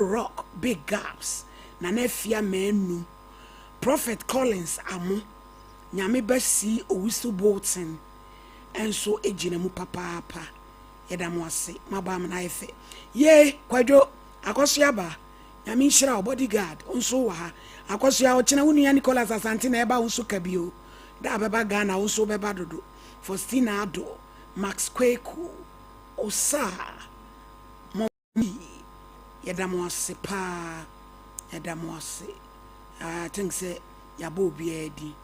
Rock, Big Gabs, Nana Afia Manu, Prophet Collins Amo, Nyame Ba C Owusu Bolton nso gyina mu papaapa. Yɛda mo ase, moabɔ amena ayɛ fɛ. Yee, Kwadwo, Akɔsoa ba, Nyame nhyira wo, Body Guard nso wɔ ha. Akɔsoa, ɔkyena wo nua Nicholas Asante na ɛba wo nso ka bi o. Da a bɛba Ghana wo nso wobɛba dodo. Faustina Addo, Max Kweku, Osaa, mo pii. Yɛda mo ase paa, yɛda mo ase. I think sɛ yɛabɔ obiara din,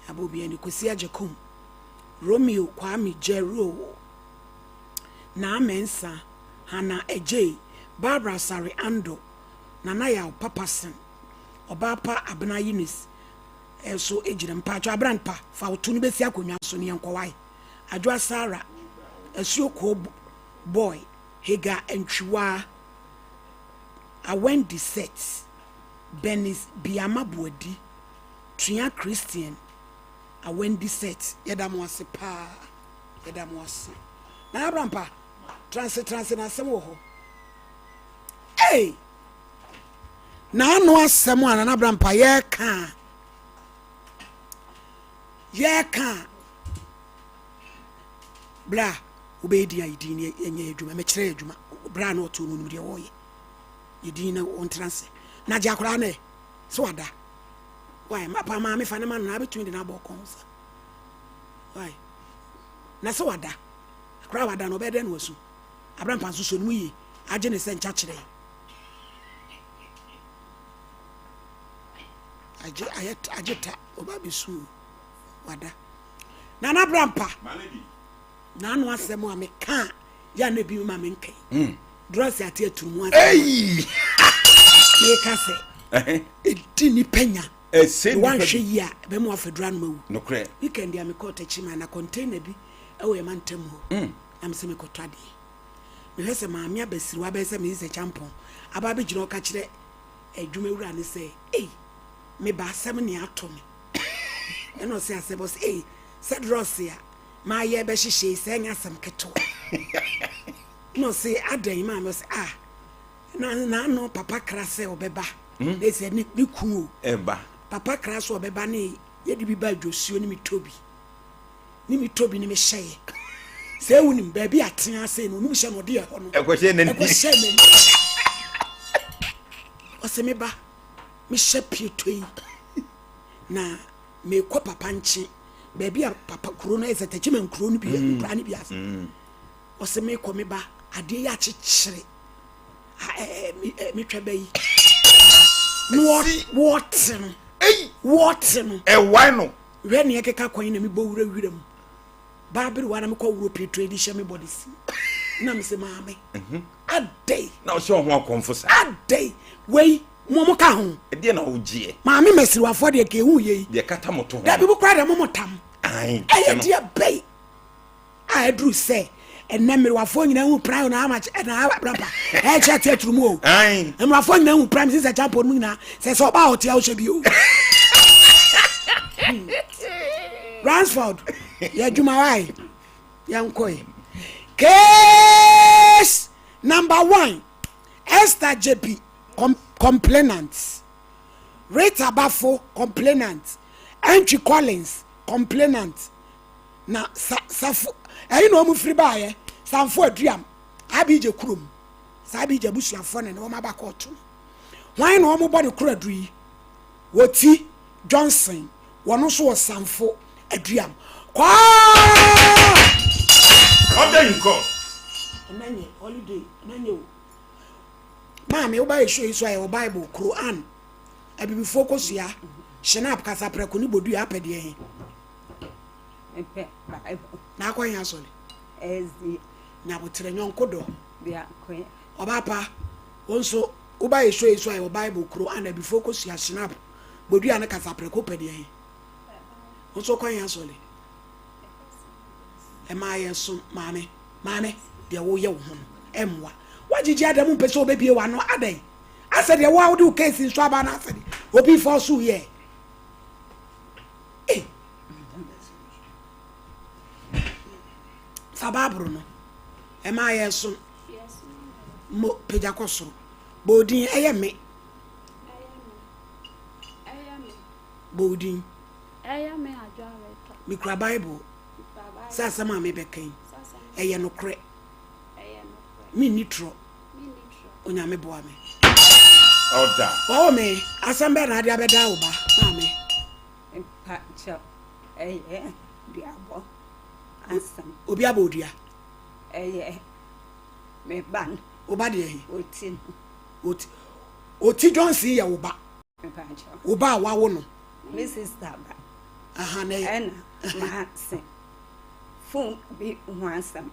yɛabɔ obiara din. Kwesi Agyekum, Romeo Kwame Jero, Naa Mensah, Hannah Adjei, Barbara Asare Ando, Nana Yaw Papasen, Ɔbaapa Abena Eunice nso gyina mu. Mpakyɛw Abena pa, fa wo to no bɛsi akonnwa so na yɛnkɔ wae. Adwoa Sarah, Asuokuo Boy, Hagar Antwiwaa, Awendi Seth, Bernice Biama Boadi, Tua Christian, Awendi Seth. Yɛda mo ase paa. Yɛda mo ase. Nana Abrampa, transe transe na asɛm wɔ hɔ. Ei! N'ano asɛm a Nana Abrampa yɛreka a yɛreka a berɛ a wobɛyɛ din a yɛdin no yɛnyɛ adwuma mɛkyerɛ yɛ adwuma berɛ a na ɔto no onim deɛ wɔyɛ yɛdin na ɔntena ase na gye akwadaa no ɛ sɛ wada why pa maame fa ne ma no na abɛtumi de no abɔ kɔn sa why na sɛ wada akwadaa wada no ɔbɛyɛ dɛn na wasu abrampa nso so no mu yie agye ne sɛ nkyakyerɛ agye ayɛ agye ta ɔba bɛsu wada nana abrampa N'ano asɛm a meka a yɛ a na ebi ma menka yi. Hmm. Drɔs ate aturu mu asɛm. Meka sɛ ɛdi nipa nya. Ɛsɛ nipa bi. Wanhwɛ yi a ɛbɛma wafa duru anom awu. Nokorɛ. Weekend a mekɔɔ Techiman na container bi ɛwɔ yɛn mantam hɔ. Hmm. Na mesɛ mekɔtɔ adeɛ. Mehwɛ sɛ maame abasiriwa bɛyɛ sɛ mesi sɛ kyampɔn aba abɛgyina ɔka kyerɛ adwumawura ne sɛ ei meba asɛm ne ato me. Ɛna ɔsɛ asɛm ɔsɛ ei sɛ drɔs a mayɛ bɛhyehyɛ yi sɛ ɛnyɛ asɛm ketewa na ɔse adɛn maame ɔse ah na n'ano papa kra sɛ ɔbɛba hmm? na ɛsɛ ne ne ku o ɛba papa kra sɛ ɔbɛba ne yɛde bi ba adwosuo ne metɔ bi ne metɔ bi ne mehyɛeɛ sɛ ewu nim baabi atea ase no onum hyɛ no ɔde ɛhɔ no ɛkɔhyɛ n'ani ɛkɔhyɛ n'ani ɔse me ba mehyɛ pieto yi na mekɔ papa nkye baabi a papa kuro no ɛsɛ tɛkyima nkuro no bi mm. nkura no bi ase mm. ɔsɛ mekɔ me ba adeɛ yi akyekyere metwa bɛ yi wɔte no wɔte no ɛwae no hwɛ neɛ keka kwan na mebɔ wura wura mu baabere wa na mekɔ wuro pieto adi hyɛ me bɔde si na mesɛ maame mhm. adɛn na ɔhyɛ ɔho akɔmfo saa adɛn wei mo mo ka ho. Ɛdeɛ na wogyeɛ. Maame masiriwafoɔ deɛ ka ehu yei. Deɛ kata mo to ho. Dabi mo koraa deɛ mo mo tam. Ae Ɛyɛ deɛ bɛyi a ɛduru sɛ ɛnɛ mmerewafoɔ nyinaa hu prime na ama na abrampa ɛkyɛ ate aturu mu o. Ae. Mmerewafoɔ nyinaa hu prime sisɛ kyampɔn mu nyinaa sɛ sɛ ɔbaa ɔte a wohyɛ bi o. Ransford yɛ adwuma wae yɛnkɔe. Case number one Esther Jebi com complainant, Rita Bafo complainant, Antwi Collins complainant, na sa safo ɛyi na wɔn firi baayɛ Sanfo Aduam Abigye kurom saa Abigye abusuafoɔ na ne wɔn aba kɔɔto no hwan na wɔn bɔ ne koro aduru yi Wɔti Johnson wɔn nso wɔ Sanfo Aduam kwaa. Order in court. Ɛnɛ nyɛ holiday ɛnɛ nyɛ o. Maame, woba yɛ show yi so a yɛwɔ Bible, Quran, abibifoɔ kosua, Shinap, kasaprɛko ne bodua apɛ deɛ he? Mepɛ Bible. Na akɔ he asɔre? SDA. Nyaboterɛ, nyɔnko dɔ. Biakoyɛ. Ɔbaa pa, wo nso woba yɛ show yi so a yɛwɔ Bible, Quran, abibifoɔ kosua, Shinap, bodua ne kasaprɛko wopɛ deɛ he? Wo nso wokɔ he asɔre? Ɛmaa yɛn som, maame. Maame, deɛ woyɛ wo ho no, ɛmmoa. Woagyegye ada mu mpɛ sɛ wobɛbie w'ano, adɛn? Asɛ deɛ wo a wode wo case nso aba no asɛ deɛ obi fɔ so yɛ. Ei! Fa baaboro no, ɛmaa yɛn som. Mo, pagya kɔ soro. Bɔ wo din, ɛyɛ me. Bɔ wo din. Ɛyɛ me Adwoa Rita. Mekura Bible. Sɛ asɛm a mebɛka yi, ɛyɛ nokorɛ. Menni torɔ. Onyame boa me. Ɔda. Wawo me, asɛm bɛn na ade abɛda wo ba, maame? Mpa kyɛw, ɛyɛ duabɔ asɛm. Obi abɔ odua? Ɛyɛ me ba no. Wo ba deɛ he? Oti no. Oti, Oti Johnson yɛ wo ba? Mpa kyɛw. Wo ba a wawo no? Me sister ba. Aha, na ɛyɛ. Ɛna maase phone bi ho asɛm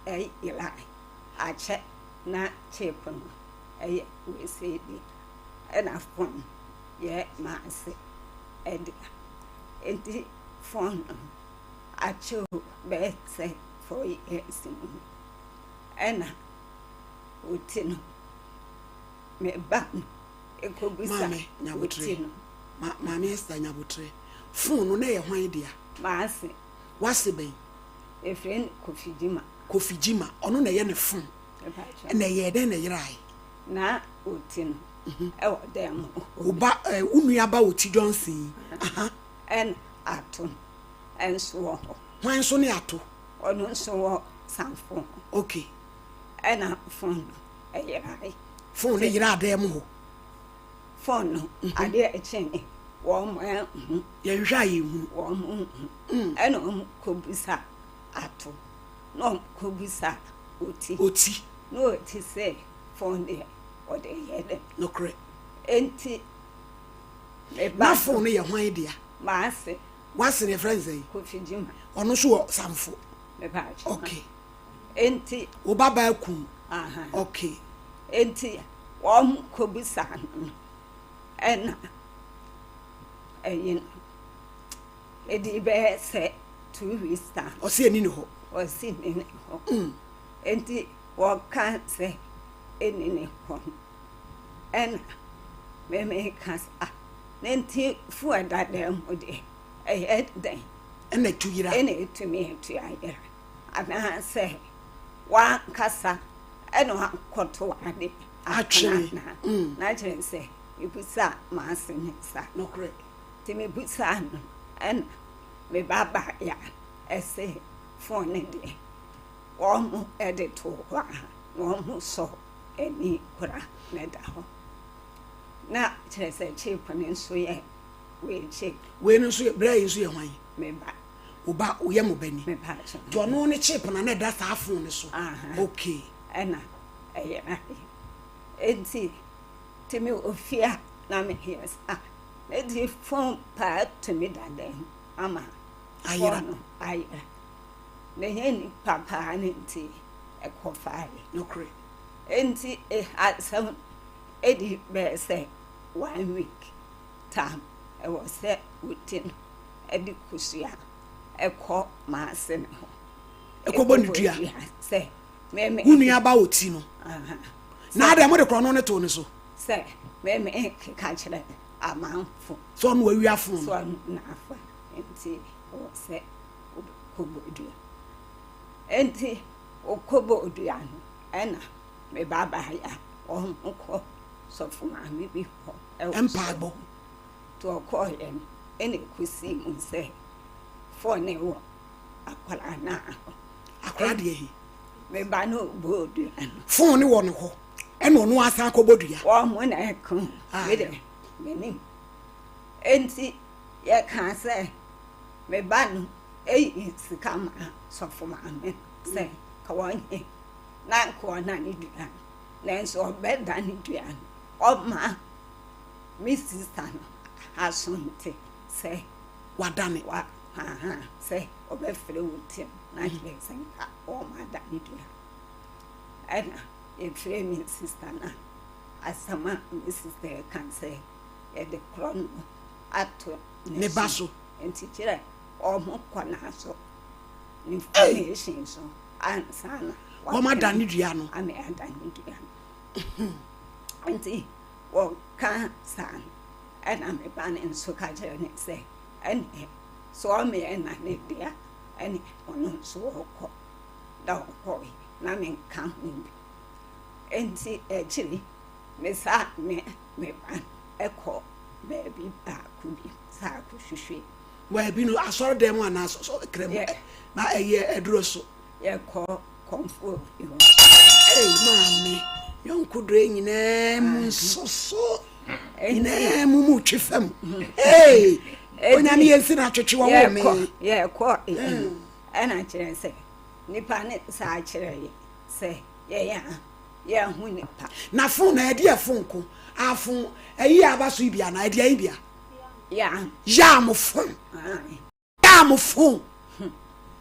ɛyerae akyɛ na chip no ɛyɛ wei bi ɛna phone yɛ maase ɛdea nti phone no akyɛ o bɛyɛ sɛ 4 years mu ɛna oti no me ba no ekobisa Maame, nyabotrɛ. oti no. Maame Esther, nyabotrɛ. Phone no na ɛyɛ hwan dea? Maase. Wase bɛn? Efirɛ no Kofi Gyima. Kofi Gyima, ɔno na ɛyɛ ne phone. Mepa Ɛna ɛyɛ dɛn na ɛyerae? Na oti no ɛwɔ dan mu. Wo ba, wo nua ba Oti Johnson yi. Aha. Ɛna ato no ɛnso wɔ hɔ. Hwan nso ne ato? Ɔno nso wɔ sanfo hɔ. Ɛna phone no ɛyerae. Phone no yera adan mu hɔ? Phone no, adeɛ ɛkyɛn wɔn mo ɛnhu. Yɛhwehwɛ a yɛnhunu. Wɔn mo nhu. Ɛna wɔn kɔbisa ato na wɔn kɔbisa oti. Oti. Na oti sɛ phone deɛ ɔde yɛ dɛ. Nokorɛ. Enti me ba. Na phone no yɛ hwan dea? Maase. Wase no yɛfrɛ no sɛn? Kofi Gyima. Ɔno nso wɔ Samfo. Mepa kyɛw. Okay. Enti. Wo ba baa kum. Aha. Okay. Enti wɔn kɔbisa no ɛna ɛyi no ɛdi bɛyɛ sɛ 2 weeks time. Ɔsi ɛni ne hɔ. Ɔsi ni ne hɔ. Enti wɔka sɛ ɛni ne hɔ no ɛna mɛmɛ ka sɛ, ah, ne nti fu ɛda dan mu deɛ ɛyɛ dɛn? Ɛna etu yera. Ɛna etumi etu ayera anaasɛ wankasa ɛna wakɔto ade atwene na kyerɛ sɛ ebusa maase ne nsa. Nokorɛ. Nti mebusa no ɛna me ba baayɛ a ɛsɛ phone ne deɛ wɔn mo ɛde to hɔ a na wɔn mo sɔ ani kora na ɛda hɔ na kyerɛ sɛ chip ne nso yɛ wei chip. Wei no nso yɛ brɛ yi nso yɛ hwan? Me ba. Wo ba, woyɛ mo ba ni? Me ba kyɛ. Nti ɔno ne chip na na ɛda saa phone no so? Aha. Okay. Ɛna ɛyɛ ade enti tumi ofie a na meyɛ saa na di phone paa tumi da dan ama ayera phone no ayera na ɛnyɛ nipa paa ne nti ɛkɔ faeɛ. Nokorɛ. Enti asɛm ɛdi bɛyɛ sɛ one week time ɛwɔ sɛ woti no ɛde kosua ɛkɔ maase ne hɔ. Ɛkɔbɔ ne dua? Sɛ mɛmɛ. Wo nua ba Oti no? Na adɛn mode korɔ no ne too ne so? Sɛ mɛmɛ keka kyerɛ amanfo. Sɛ ɔno awia phone. Sɛ ɔno n'afa nti ɛwɔ sɛ kɔbɔ dua. Nti ɔkɔbɔ dua no ɛna me ba baayɛ a wɔn kɔ sɔfo maame bi hɔ ɛwɔ Mpaebɔ. Nti ɔkɔɔyɛ no ɛna ɛkɔsii mu sɛ phone wɔ akwaraa no hɔ. Akwaraa deɛ he? Me ba no bɔɔ dua no. Phone ne wɔ ne hɔ ɛna ɔno asan akɔbɔ dua? Wɔn mo na ɛko me de menim. Enti yɛka sɛ me ba no eyi sika ma sɔfo maame sɛ ka wɔnyɛ na nka ɔna ne dua no nanso ɔbɛda ne dua no ɔma me sister no aso nte sɛ wadane wa aha sɛ ɔbɛfrɛ wo tim na kyerɛ sɛ nka ɔma da ne dua ɛna yɛfrɛ me sister no asɛm a me sister ka sɛ yɛde korɔ no ato ne ba so. Nti kyerɛ ɔmo kɔ n'aso information so ansa na wɔn ada ne dua no. Ame ada ne dua no nti wɔka saa no ɛna me ba no nso ka kyerɛ ne sɛ ɛneɛ sɛ ɔme ɛna ne dea ɛne ɔno nso wɔkɔ na ɔkɔe na menka ho bi. Nti akyiri. Mesan ne me ba no kɔɔ baabi baako bi saa kɔhwehwɛɛ mu. Baabi no, asɔredan mu anaa sɔ kra mu? Na ɛyɛ aduro so. Yɛkɔɔ kɔmfoɔ bi hɔ. Ei, maame, yɔnko dɔ nyinaa mu nsoso nyinaa mu mu twe fam. Ei, onyame yɛn si na atwetwe wɔ wo me. Yɛkɔ ɛna kyerɛ sɛ nipa ne saa kyerɛ yɛ sɛ yɛyɛ a yɛho nipa. Na fon na ɛde yɛ fon ko afon ɛyi a aba so yi bi ana ɛde ayi bi a. Yam. Yam fon. Yam fon.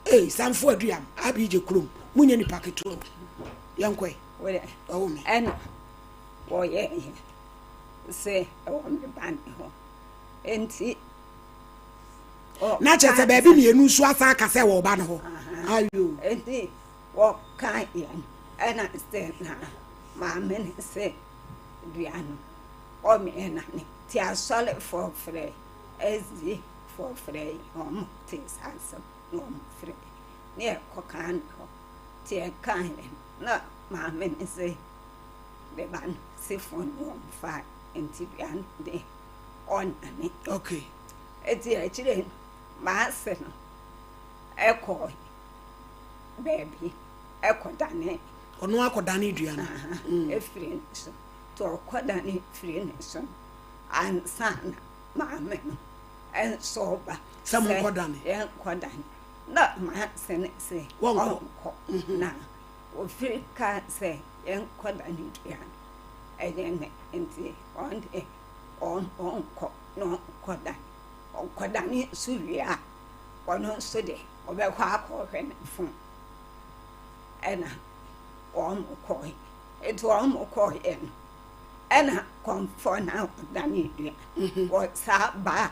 Ee sanfo aduam abi gye kurom mu nye nipa ketewa bi yɛn kɔɛ. Wode Ɔwɔ me. Ɛna wɔyɛ yɛ sɛ ɛwɔ me ba ne hɔ nti. Na kyerɛ sɛ baabi mmienu nso asan aka sɛ wɔ ɔba no hɔ. Ayo. Nti wɔka yɛn ɛna sɛ na maame ne sɛ dua no ɔmeɛ na ne ti asɔrefoɔ frɛ SDA foɔ frɛ wɔn te saa asɛm na wɔn frɛ ne yɛkɔ kaa ne hɔ te yɛka yɛn na maame ne sɛ ne ba no se fon ne wɔn fa nti dua no de ɔnane. Okay. Eti akyire no maase no ɛkɔɔ baabi ɛkɔdane. Ɔno akɔdane dua no. Efiri ne so. Nti ɔkɔdane firi ne so no ansa na maame no nso ba. Sɛ monkɔdane. Yɛnkɔdane. Na maase no se ɔnkɔ. Mhm. Na ofiri kaa sɛ yɛnkɔdane dua no ɛnyɛ ne nti ɔno deɛ ɔnkɔ na ɔnkɔdane. Ɔkɔdane nso wie a ɔno nso deɛ ɔbɛkɔ akɔhwɛ ne fon ɛna wɔn kɔɛ nti wɔn kɔɛ no ɛna kɔmfɔ na ɔdane dua mhm. wɔsaa baa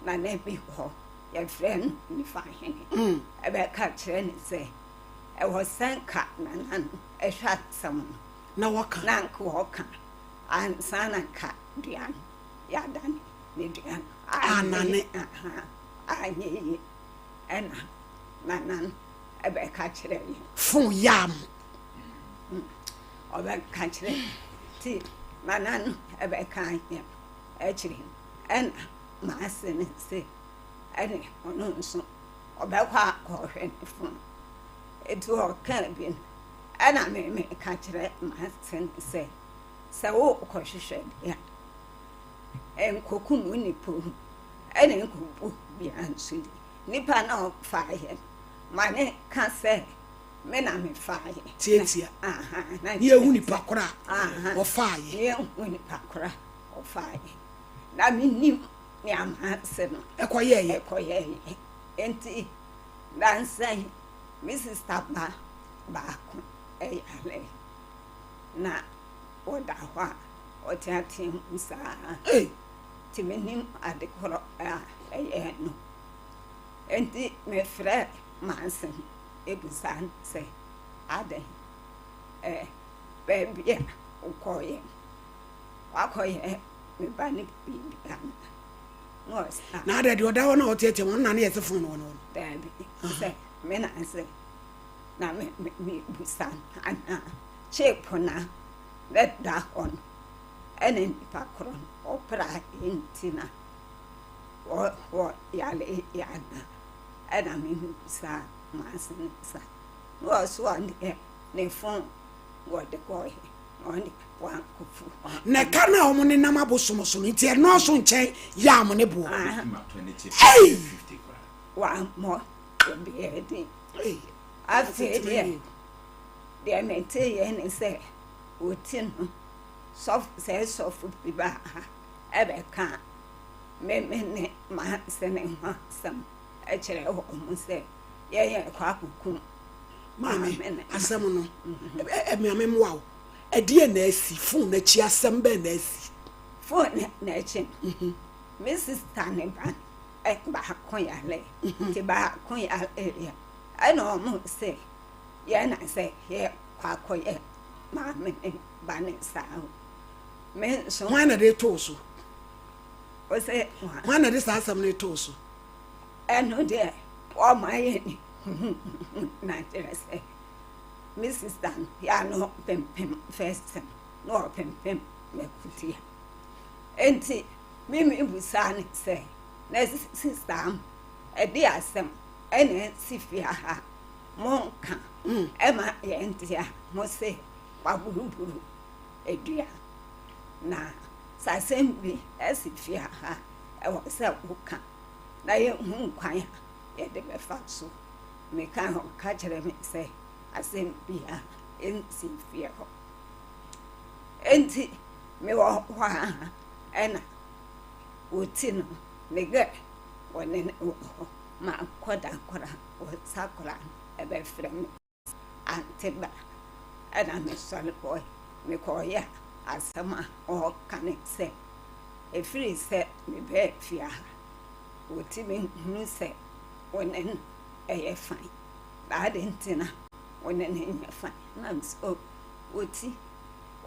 nana bi hɔ yɛfrɛ no nifa hene mm. ɛbɛka kyerɛ ne sɛ ɛwɔ sɛ nka nana no ɛhwɛ asɛm no na wɔka na nka wɔka ansa na nka dua no yɛadane ne dua no anane anyɛ yie ɛna nana no ɛbɛka kyerɛ yɛn. Fon yam. Ɔbɛka kyerɛ yɛn ti nana no ɛbɛka yɛn akyire ɛna maase no se ɛne ɔno nso ɔbɛkɔ akɔhwɛ ne fon eti ɔka bi no ɛna me meka kyerɛ maase no sɛ sɛ wokɔhwehwɛ deɛ a nkokum wo nipa o ɛna nkobu bia nso di nipa na ɔfaeɛ no ma ne ka sɛ me na mefaeɛ tiatia ne yɛhu nipa koro a ɔfaeɛ ne yɛhu nipa koro a ɔfaeɛ na menim nea maase no ɛkɔyɛɛyɛ ɛkɔyɛɛyɛ nti nansa yi me sista ba baako ɛyare na wɔda hɔ a ɔteatea mu saa nti menim ade korɔ a ɛyɛɛ no. Enti mefrɛɛ Manson bisaa no sɛ, Adɛn, ɛ, baabi a wokɔeɛ no, woakɔyɛ me ba no biribi anaa? Na ɔse, Ah. Na adɛn, deɛ ɔda hɔ no a ɔteatea mu no, na ne yɛse fon wɔ ne hɔ no? Daabi, sɛ me na sɛ na me, me, mebusa no anaa? Chip no a na ɛda hɔ no, ɛna nipa korɔ no ɔpra nti na wɔ wɔ yare yi ana ɛna me bisa m'asene sa na ɔso ɔno deɛ ne fon wɔde kɔɛ na ɔno deɛ wankɔfu. Na ɛka no a wɔn nenam abosom so no nti ɛnɔɔso nkyɛn yam ne boɔ. Ei! Wammɔ obiara din. Afei deɛ deɛ meteeɛ ne sɛ ɔti no sɔfo sɛ sɔfo bi baa ha ɛbɛka me me ne m'asene ho asɛm kyerɛ wɔn sɛ yɛn yɛrekɔ akɔkum maame asɛm no maame mmoa wo ɛdeɛ na asi fon n'akyi asɛm bɛn na asi fon n'akyi no mhm. me sista ne ba baako yare mhm. nti baako yare yɛ ɛna wɔn sɛ yɛn na sɛ yɛkɔ akɔyɛ maame ne ba ne saa me nso hwan na de too so Ɔsɛ hwan? Hwan na ɛde saa asɛm no too so? Ɛno deɛ wɔma yɛ ne huhuhu na kyerɛ sɛ me sista no yɛ ano pempem first no na ɔpempem. M'akutia. Enti me mebisaa no sɛ, Na sista Am, ɛde asɛm ɛna asi fie ha a monka ɛma yɛnte a mose waburuburu dua? Na sɛ asɛm bi asi fie ha a, ɛwɔ sɛ woka na yɛhu kwan a yɛde bɛfa so. Meka a ɔka kyerɛ me sɛ asɛm biara nsi fie hɔ. Enti mewɔ hɔ a ɛna wɔti no ne gɛ wɔne no wɔ hɔ mankɔ da koraa wɔsa koraa no ɛbɛfrɛ me ante ba ɛna mesɔre kɔe mekɔeɛ a asɛm a ɔreka ne sɛ ɛfiri sɛ mebɛɛ fie ha wɔtumi hunu sɛ wo ne no ɛyɛ fine na adɛn nti na wo ne no nyɛ fine na mesɛ oh Oti,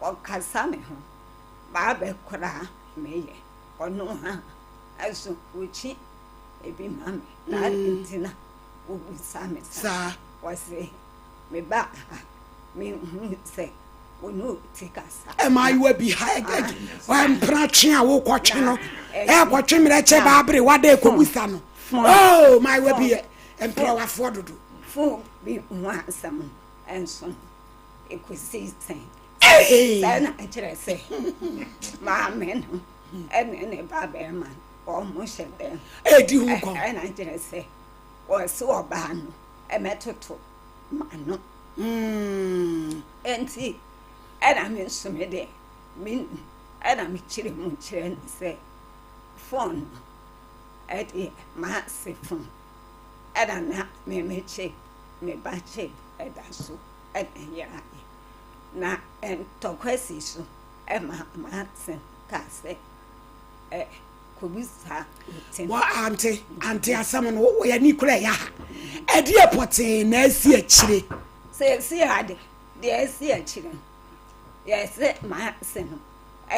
ɔkasa me ho, maabɛ koraa meyɛ ɔno a, ɛso okyi ebi ma me, na adɛn nti na wobisa me saa? Ɔse, mebaa ha, menhuu sɛ wo ne Oti kasa. Mmaayewa bi ha mpena twe a wokɔtwe no ɛkɔtwe mmerɛ kyɛ baabere wada ɛkɔbusa no oh mmaayewa bi yɛ mprɛwafoɔ dodo. Fon bi ho asɛm nso no ɛkɔsii sɛn? Sɛ na ɛkyerɛ sɛ maame no ɛne ne ba bɛrima no wɔn hyɛ dɛm. Ɛdi ho kɔm. Ɛna kyerɛ sɛ wɔsi ɔbaa no ɛmɛtoto ma no. Nti ɛna me nso me deɛ me ɛna me kyerɛ mu kyerɛ no sɛ fon no ɛdeɛ maase fon ɛna na me me kye me ba kye ɛda so. na ɛyeraeɛ. Na ntɔkwa sii so ma Martin kaa sɛ, Ɛ, kɔbisa Otim. Wɔ ante, ante asɛm no, wɔ yɛn ani kora ɛyɛ ha. Ɛdeɛ pɔtee na asi akyire? Seesei ara de, deɛ asi akyire no, yɛse Martin no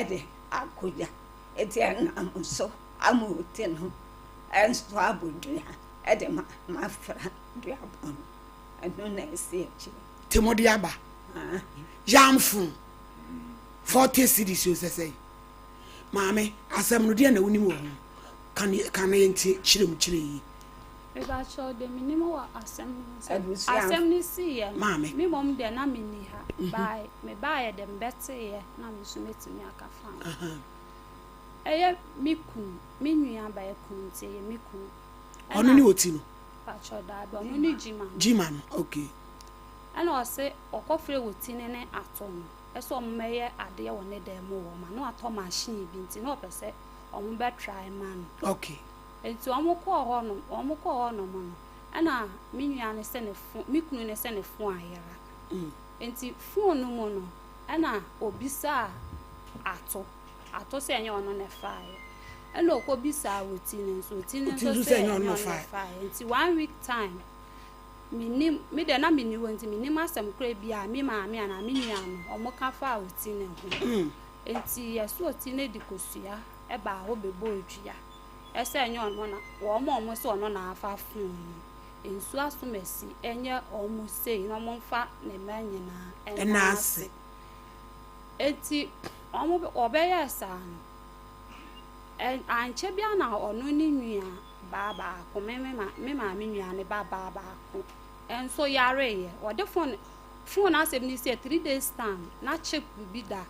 de akɔgya. Enti ɛnam so ama Otim no nso abɔ dua de ma mafra duabɔ no. Ɛno na ɛsi akyire. Te mo de aba. Yamfo. 40 cedis o sɛ sɛn. Maame, asɛm no deɛ na wonim wɔ ho. Ka ne ka na yɛntie kyerɛ mu kyerɛ yie. Mebakyɛw deɛ menim wɔ asɛm no ho sɛ asɛm no siiɛ no Maame. me mmom deɛ na menni ha bae mebaeɛ deɛ mebɛteeɛ na me nso mɛtumi aka fa ho. Ɛyɛ me kunu me nua baa kunu nti ɛyɛ me kunu. Ɔno ne ɔti no. Pakyɛ daabi ɔno ne Gyima no. Gyima no okay. Ɛna ɔse ɔkɔ frɛ Wotine ne Ato no sɛ ɔmo mɛyɛ adeɛ wɔ ne dan mu hɔ ma no atɔ machine bi nti na ɔpɛ sɛ ɔmo bɛ try ma no. Okay. Nti ɔmo kɔɔ hɔ nom ɔmo kɔɔ hɔ nom no ɛna me nua no sɛ ne fon me kunu no sɛ ne fon ayera. Nti fon no mu no ɛna obisaa Ato. Ato sɛ ɛnyɛ ɔno na ɛfaeɛ. Ɛna ɔkɔbisaa Otini nso, Otini nso sɛ ɛnyɛ ɔno na ɛfaeɛ. Nti one week time, mennim, me deɛ na menni hɔ nti mennim asɛm korɔ bi a me maame anaa me nua no wɔka faa Otini ho. Nti yɛse Otini de kosua baa hɔ bɛbɔɔ dua sɛ ɛnyɛ ɔno na, wɔn a wɔse ɔno na afa phone no, nsuo asomasi nyɛ wɔn sei na wɔmfa ne mma nyinaa nna ase. Enti wɔbɛyɛɛ saa no, ankyɛ biara na ɔno ne nua baa baako, me me ma me maame nua ne ba baa baako nso yareeɛ. Wɔde fon fon asɛm no sɛ 3 days time na chip bi da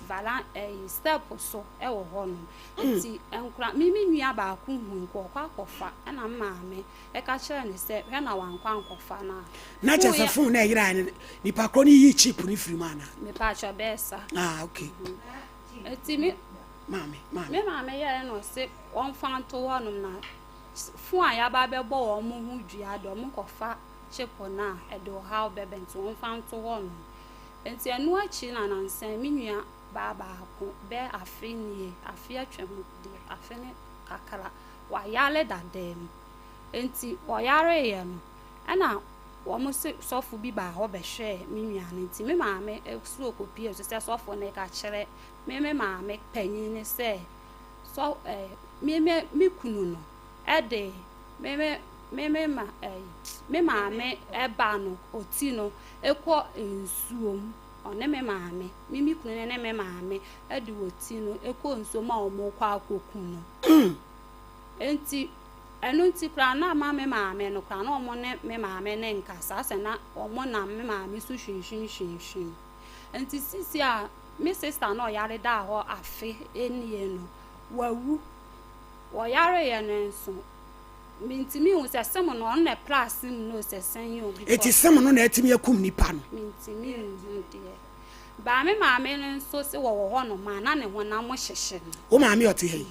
vala ɛyi step so wɔ hɔnom. Nti nkora me me nua baako hu nka ɔkɔ akɔfa ɛna me maame ɛka kyerɛ ne sɛ hwɛ na wankɔ ankɔfa no a. Na kyerɛ sɛ fon na ɛyeraeɛ no nipa korɔ no yii chip no firi mu anaa? Mepaakyɛw bɛyɛ saa. Ah okay. Nti me maame maame. Me maame yɛɛ na ɔse wɔmfa nto hɔnom na fon a yɛaba abɛbɔ wɔn ho dua de wɔn kɔfa chip no a ɛde ɔhaw bɛba nti wɔmfa nto hɔnom. Nti ɛno akyi na nansa yi me nua baa baako bɛyɛ afe nie afe atwam deɛ afe ne kakra wayare dada mu. Nti ɔyareeɛ no ɛna wɔn se sɔfo bi baa hɔ bɛhwɛɛ me nua no nti me maame soro kɔpie so sɛ sɔfo no ka kyerɛ me me maame panyin ne sɛ sɔ ɛɛ me me me kunu no ɛde me me me me ma ɛɛ me maame ɛba no oti no ɛkɔ nsuom. Ɔne me maame, me me kunu no ne me maame de wɔ ti no kɔɔ nsuo mu a wɔrekɔ akɔku no. Enti ɛno nti koraa na ama me maame no koraa na wɔn ne me maame ne nkasa asɛ na wɔn nam me maame so hwinhwinhwinhwin. Enti sisi a me sista no ɔyare daa hɔ afe nie no, wawu. Wɔyareeɛ no nso, mentumi nhu sɛ sem no ɔno na ɛpraa sem no o sɛ sɛn o. Eti sem no na atumi akum nipa no? Mentumi nhu deɛ. Baa me maame no nso se wɔwɔ hɔ nom a na ne honam hyehye no. Wo maame ɔte ha yi?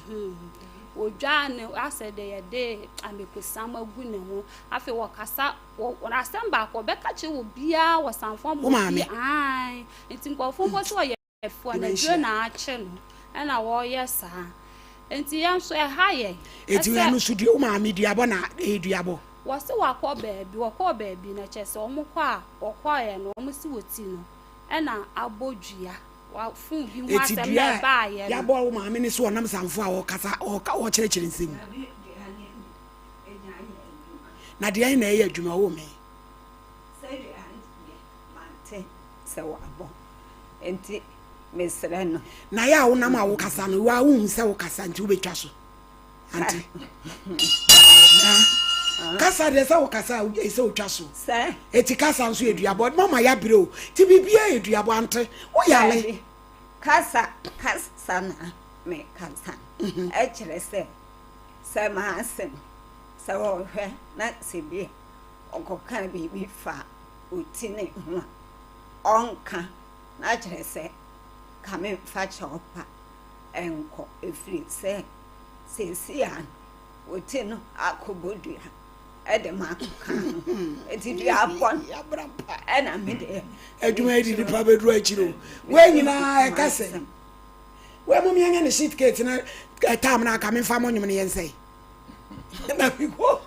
Wɔdwaa ne asɛ deɛ yɛde amekosam agu ne ho. Afei wɔkasa wɔ asɛm baako ɔbɛka kyerɛ obiara wɔ sanfoɔ ma obi. Ae nti nkurɔfoɔ mpo sɛ ɔyɛ Ɛfo anadwo na akye no ɛna wɔyɛ saa nti yɛn nso ɛha yɛn. Eti ɛsɛ ɛno nso dua wo maame duabɔ na ɛyɛ duabɔ. Wɔse wakɔ baabi wɔkɔɔ baabi no kyerɛ sɛ wɔn kɔ a wɔkɔɛ no wɔn se wɔ ti no ɛna abɔ dua wa fon bi ho Eti asɛm dua na a ɛbaayɛ no. yabɔ wo maame ne so ɔnam sanfo a ɔkasa ɔka ɔkyerɛkyerɛ nsɛm mu. Dabi dua no bi ɛgya yɛ adwuma. Na deɛn na ɛyɛ adwuma wo me. Sɛ dua no deɛ mante sɛ wabɔ nti mesrɛ no. Na yɛ a wonam a wokasa no wo a wohu sɛ wokasa nti wobɛtwa so ante na kasa deɛ sɛ wokasa a ɛsɛ wotwa so ɛti kasa nso yɛ duabɔ mama yɛabrɛ o nti biribiaa yɛ duabɔ ante woyale kasa kasa na mekasa mhm. ɛkyerɛ sɛ sɛ maasɛm sɛ wɔhwɛ na sɛ bi ɔkɔka biribi fa ɔti ne ho a ɔnka na kyerɛ sɛ ka memfa kyɛw pa nkɔ ɛfiri sɛ seesei a wo ti no akɔbɔ dua ɛde ma akɔka ho nti dua bɔ no ɛna me deɛ adwuma yi de nipa bɛduru akyiri o wei nyinaa ɛka sɛ wei mo miɛnyɛ ne sheet cake na ɛtam na aka memfa mo nwom no yɛnsɛe na mekɔ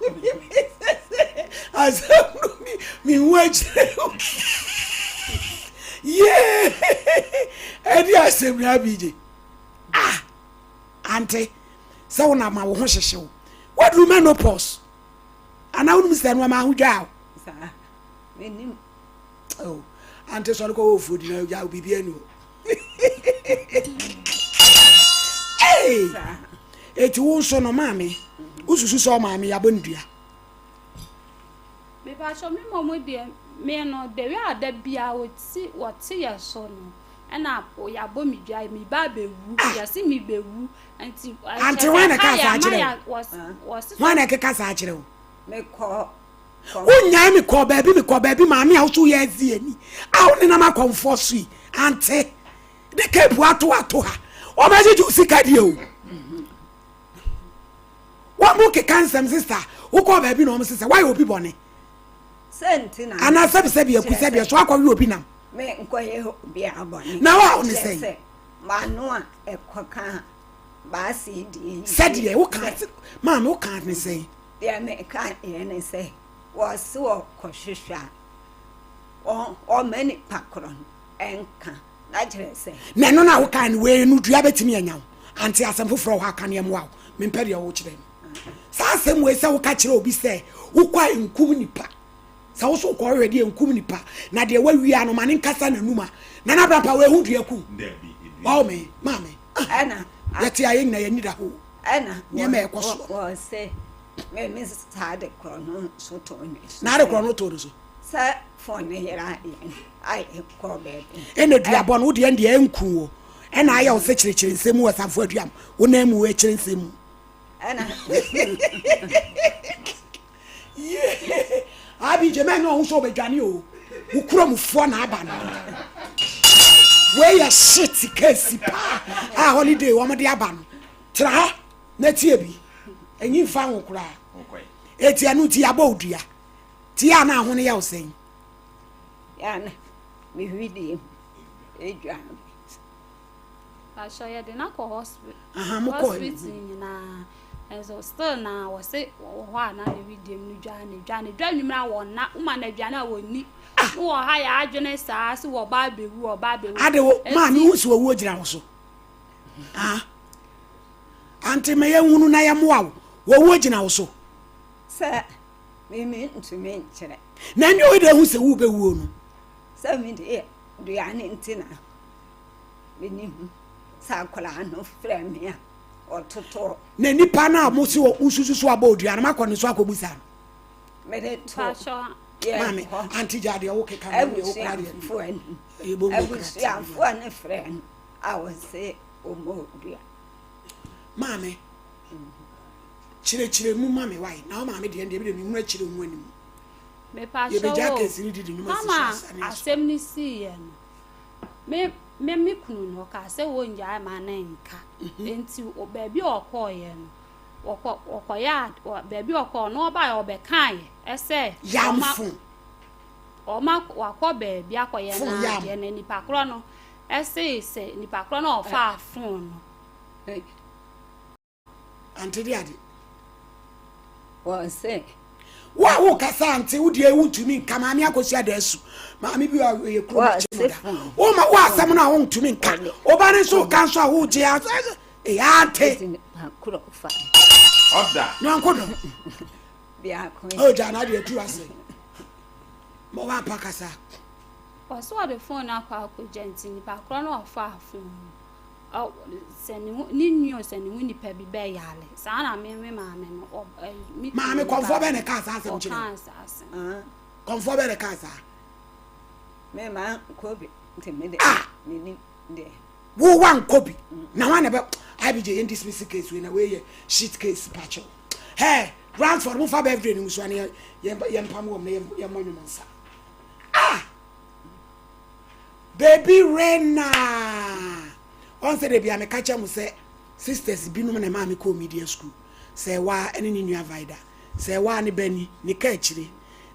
asɛm no mi mehu akyire yee ɛde asɛm no abigye ah ante sɛ wo na ma wo ho hyehye wo waduru menopause anaa wonim sɛ nnoɔma ahodwaa wo oh, ante sɔre kɔ wɔ fuo di na gya biribi ani hɔ eti wo nso no maame wosusu sɛ ɔmaame yɛabɔ ne dua mepakyɛ me mmom deɛ me no the way a da bia wɔti wɔte yɛ so no ɛna yɛabɔ me dua me ba bɛwu ah. yɛse me bɛwu nti ante hwan na ɛka saa kyerɛ wo hwan na ɛkeka saa kyerɛ wo mekɔ Wonyae me kɔɔ baabi mekɔɔ baabi maame a woso yɛ azi ani a wonenam akɔmfoɔ so yi ante de kepu ato ato ha wɔbɛgyegye wo sika deɛ o wɔn mo keka nsɛm sista wokɔɔ baabi na wɔn sɛ sɛ woayɛ obi bɔne anaa sɛbisɛbi aku sɛbi ɛso akɔwe obi nam na wa wo ne sɛn sɛdeɛ woka maame woka ne sɛn Deɛ meka deɛ ne sɛ, wɔse wɔkɔhwehwɛ a, wɔmma nipa korɔ no nka, na kyerɛ sɛ. Na ɛno no a wokae no, wei no dua bɛtumi anya wo. Ante asɛm foforɔ wɔ hɔ aka ne ɛmmoa wo. Mempɛ deɛ wokyerɛ no. Saa asɛm wei sɛ woka kyerɛ obi sɛ wokɔ a nkum nipa. Sɛ wo so wokɔhwehwɛ deɛ nkum nipa, na deɛ wawia no ma ne nkasa n'anum a, Nana Abrampah wei ho dua ku. Wawo me, maame. Ah, yɛte a yɛn nyinaa yɛn ani da hɔ o. Ɛna nneɛma a ɛkɔ soɔ. Wɔse me me saa de korɔ no nso too ne so. Na ade korɔ no too ne so. Sɛ fon ne yera yɛn a yɛkɔɔ baabi. Ɛna duabɔ no wodeɛ deɛ ɛnku wo ɛna ayɛ wo sɛ kyerɛkyerɛ nsɛm mu wɔ samfo aduam wo nan mu ɛkyerɛ nsɛm mu. Ɛna. Yee Abi gye mɛnyɛ ɔho sɛ ɔbɛdwane o wo kurom foɔ na aba no wei yɛ shit case paa a holiday wɔn de aba no Tra ha na tie bi. Enyi mfa ho koraa. Eti ɛno nti yɛabɔ wo dua. Tie a na aho no yɛ wo sɛn? Ya na me hwidie mu edwa me. Pastor yɛde no akɔ hospital. Aha mo kɔ. Hospital nyinaa. Nso still na wɔse wɔ hɔ a na ne hwidie mu no dwa ne dwa ne dwa nwumire a wɔn na woma no aduane a wɔnni. Ah. Wɔ ha yɛ adwene saa se wɔba abɛwu wɔba abɛwu. Ade wo maame wo si owuo gyina wo so. Ah. Ante ma yɛnhunu na yɛmmoa wo. Wɔwuo gyina wo so. Sɛ me mentumi nkyerɛ. Na ɛne ɔyɛ dɛ hu sɛ wobɛwuo no. Sɛ me deɛ Dua no nti na menim sɛ akwadaa no frɛ me a ɔtotɔ. Na nipa no a mo si wɔ wosusu so abɔ odua no makɔ ne so akɔbusa no. Mede to yɛ maame ante gya deɛ wo keka no deɛ wo kora deɛ. Abusuafoɔ no abusuafoɔ no frɛ no a wɔse ɔmmɔ odua. Maame kyerɛkyerɛ mu ma me wae na wo maame deɛ deɛ bi deɛ mehunu akyerɛ ho anim. Mepakyɛw o, mama asɛm no siiɛ no, me me me kunu no ɔkaa sɛ wɔngyae ma ne nka. Mhm. Nti baabi a ɔkɔɔeɛ no, ɔkɔ ɔkɔyɛ a baabi a ɔkɔɔ no ɔbaeɛ ɔbɛkaeɛ ɛsɛ yamfo ɔma wakɔ baabi akɔyɛ n'adeɛ na nipa korɔ no ɛse sɛ nipa korɔ no ɔfaa fon no. Ante de ade. Wɔn sɛ. Wo a wo kasa ante wo deɛ wontumi nka maame akosua da asu maame bi a ɔyɛ kuro no akyi no da wo ma wo asɛm no a wontumi nka wo ba no nso ka nso a wogye ɛyɛ ante ɔda nyɔnko dɔ ɔgya na adeɛ tu ase ma woapa kasa. Ɔsɛ ɔde fon no akɔ akɔgya nti nipa korɔ no ɔfaa fon no. Sɛ ne ho ne nua o sɛ ne ho nipa bi bɛyare saa na me me maame no ɔ ɛ me kunu Maame no kɔnfoɔ ba bɛn na ɛkaa saa asɛm kyerɛ wo? ɔkaa saa asɛm. Kɔnfoɔ bɛn na ɛkaa saa? Me ma nkɔ bi nti me de Ah! me nim deɛ. Wo wankɔ bi na hwan na bɛ IBJ yɛn dismiss case wei na wei yɛ shit case pakyɛw. Hey Ransford mo fa birthday no nso ne yɛn yɛn pam wɔm na yɛn yɛn mmɔ nwom nsa. Ah! Baby Rena! Ɔn sɛ dabi a meka kyerɛ mo sɛ sisters binom na ɛmaa me kɔɔ media school. Sɛɛwaa ɛne ne nua Vida. Sɛɛwaa ne ba ni, ne ka akyire.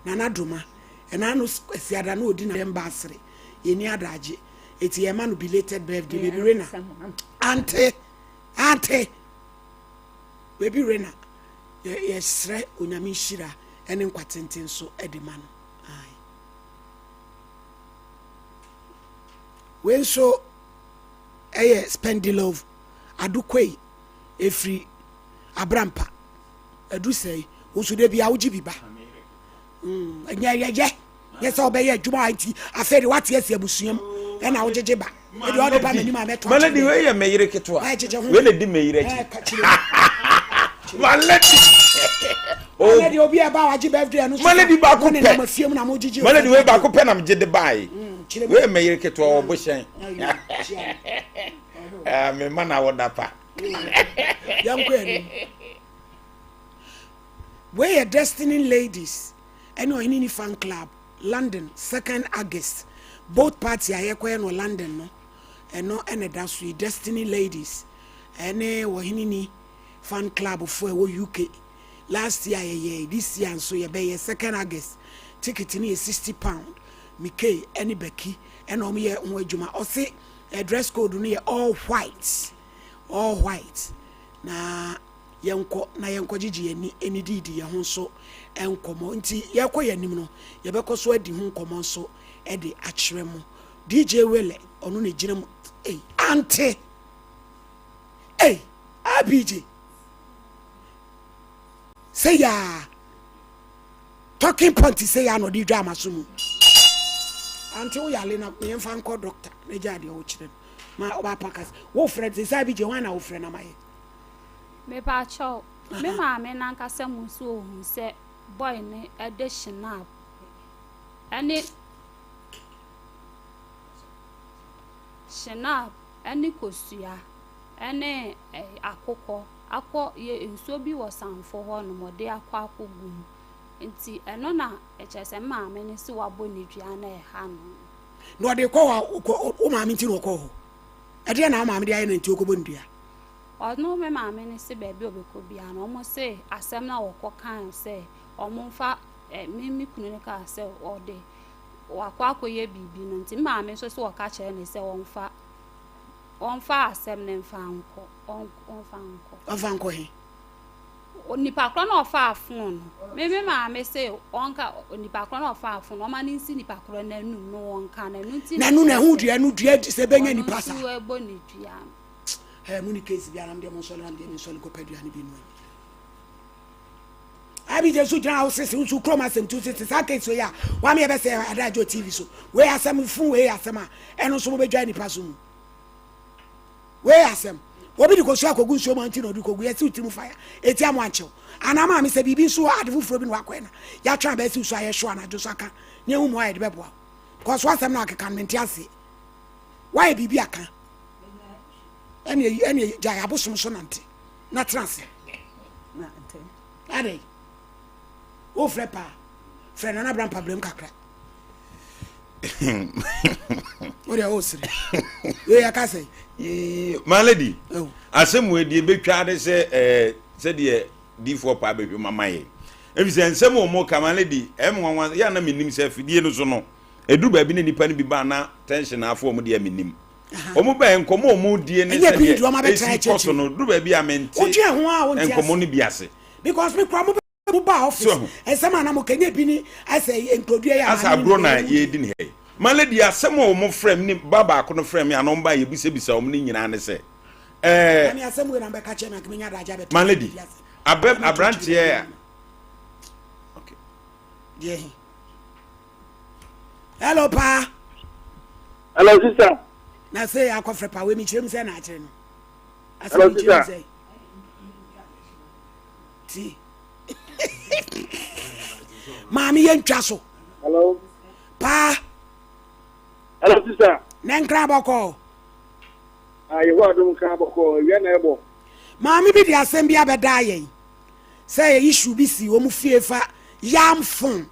Nana Doma. Ɛna ano Kwasiada na ɔdi na mba asere. Yɛnni adagye. Eti yɛma no belated birthday. Baby Rena. Ante! Ante! Baby Rena. Yɛ yɛsrɛ Onyame nhyira ɛne nkwa tenten so ɛde ma no. Ae. Wei nso yɛ Spendilove Adokwei ɛfiri Abrampa Adusɛe. Wo nso da bia wogye bi ba. Ɛnyɛ yɛyɛ nyɛ sɛ wobɛyɛ adwuma a nti afei de woate asi abusua mu ɛna wogyegye ba. Ɛde ɔde ba m'anim a mɛto akyerɛ. Malady wei yɛ me yere ketewa. Wei na di me yere akyi. Malady. Oh. Malady obi a ɛba wagye birthday ɛno so. Malady baako pɛ. Malady wei baako pɛ na megye de baae. Wei yɛ me yere ketewa wɔ bohyɛn. Ah, me ma na wɔda pa. Yɛnkɔ anim. Wei yɛ Destiny Ladies ɛne Ɔhene Ni Fan Club London 2nd August boat party a yɛkɔyɛ no London no ɛno ɛna ɛda so yi Destiny Ladies ɛne Ɔhene Ni Fan Club fo ɛwɔ UK last year yɛyɛe this year nso yɛbɛyɛ 2nd August ticket no yɛ 60 pound Mikey ɛne Becky ɛna wɔn yɛ ho adwuma ɔse eh, dress code no yɛ all white all white na yɛnkɔ na yɛnkɔ gyegye yɛn ani ɛni diidi yɛn ho nso nkɔmɔ nti yɛkɔ yɛn anim no yɛbɛkɔ so adi ho nkɔmɔ nso ɛde akyerɛ mo DJ Wele ɔno na egyina mu ei ante ei ABJ sɛ yaa talking point sɛ yaa na ɔde dwa ama so mu ante wo yale na yɛmfa nkɔ doctor na gya adeɛ wokyerɛ no ma ɔba pa kasa wofrɛ te sɛ ABJ hwan na wofrɛ na mayɛ Mepakyɛw, me maame nankasa mu nso ohun sɛ boy no de Schnapp ne Schnapp ne kosua ne akokɔ akɔ yɛ nsuo bi wɔ sanfo hɔ nom ɔde akɔ akɔgu mu. Nti ɛno na ɛkyerɛ sɛ me maame no se wabɔ ne dua na ɛha no. Na ɔde kɔ hɔ a, wo maame nti na ɔkɔɔ hɔ? Ɛdeɛn na wo maame de ayɛ no nti ɔkɔbɔ ne dua? Ɔno me maame no se baabi a ɔbɛkɔ biara no ɔmo se asɛm no a wɔkɔ kae sɛ ɔmo nfa ɛ me me kunu no kaa sɛ ɔde wakɔ akɔyɛ biribi no nti me maame nso se wɔka kyerɛ no sɛ ɔnfa ɔnfa asɛm no nfa nkɔ ɔnfa nkɔ. Ɔnfa nkɔ he? Onipa korɔ no a ɔfaa fon no me me maame se ɔnka onipa korɔ no a ɔfaa fon no ɔma no nsi nipa korɔ no anum no ɔnka no ɛno nti na ɛno na ɛho dua ɛno dua sɛ ɛbɛnya nipa saa. Ɔno nso ɛbɔ ne dua no. Hey, mo ni case biara mo deɛ mo nsɔre na mo deɛ me nsɔre nkɔpɛ aduane bi nua. Abigye nso gyina hɔ sese nso kurom asɛm tu sese saa case wei a wame yɛbɛsɛ adagye TV so wei asɛm fun wei asɛm a ɛno nso mobɛdwa nipa so mu wei asɛm obi de kɔsu akɔgu nsuo mu anti na ɔde kɔgu yɛsi wo tirim fire ɛti amo ankyew anaa maame sɛ biribi nso ade foforɔ bi na wakɔɛ na yɛatwe abɛsi so ayɛ hyew anadwo so aka ne ehu mu a yɛde bɛboa wo kɔso asɛm no akeka no mente aseɛ wayɛ biribi aka ɛne ɛne gyae abosom so nante na tena ase adɛn wofrɛ paa frɛ nana bra mpabrɛm kakra wode a wosere wei yɛka sɛ my lady oh. asɛm wei deɛ bɛtwa de sɛ eh, sɛdeɛ difoɔ paa bɛhwɛ mama yɛ ɛfiri sɛ nsɛm wɔ mu ka my lady ɛm nwanwa yɛ na menim sɛ afidie no so no ɛduru baabi na nnipa no bi ba na tension afo wɔn deɛ menim wɔn bɛn nkɔmɔ wɔn die ne sɛdeɛ esi kɔ so no duru baabi a mente nkɔmɔ no bi ase. Because me kura mo mo ba office nsɛm a na mo kɛnyɛ bi ni asɛ nkurodua yɛ asa agorɔ na yɛredi ne ha yi ma lady asɛm a wɔn frɛ me ne ba baako no frɛ me a na wɔn ba yɛbisabisa wɔn ne nyinaa ne sɛ ɛɛ. Mami asɛm wei na mbɛka kyerɛ me akemi nya adagye abɛtɔ. Ma lady abɛ aberanteɛ okay. Deɛ he. Hello paa. Hello sister. Na sɛ akɔfrɛ paa wei mi kyerɛ mu sɛ na akyerɛ no. Hello sister. Ti. Maame yɛ ntwa so. Hello. Paa. Hello sister. Ne nkra bɔkɔ. Ah Yehowa adom nkra bɔkɔ awia na ɛbɔ. Maame bi de asɛm bi abɛda yɛn sɛ issue bi si wɔn fie fa yam phone.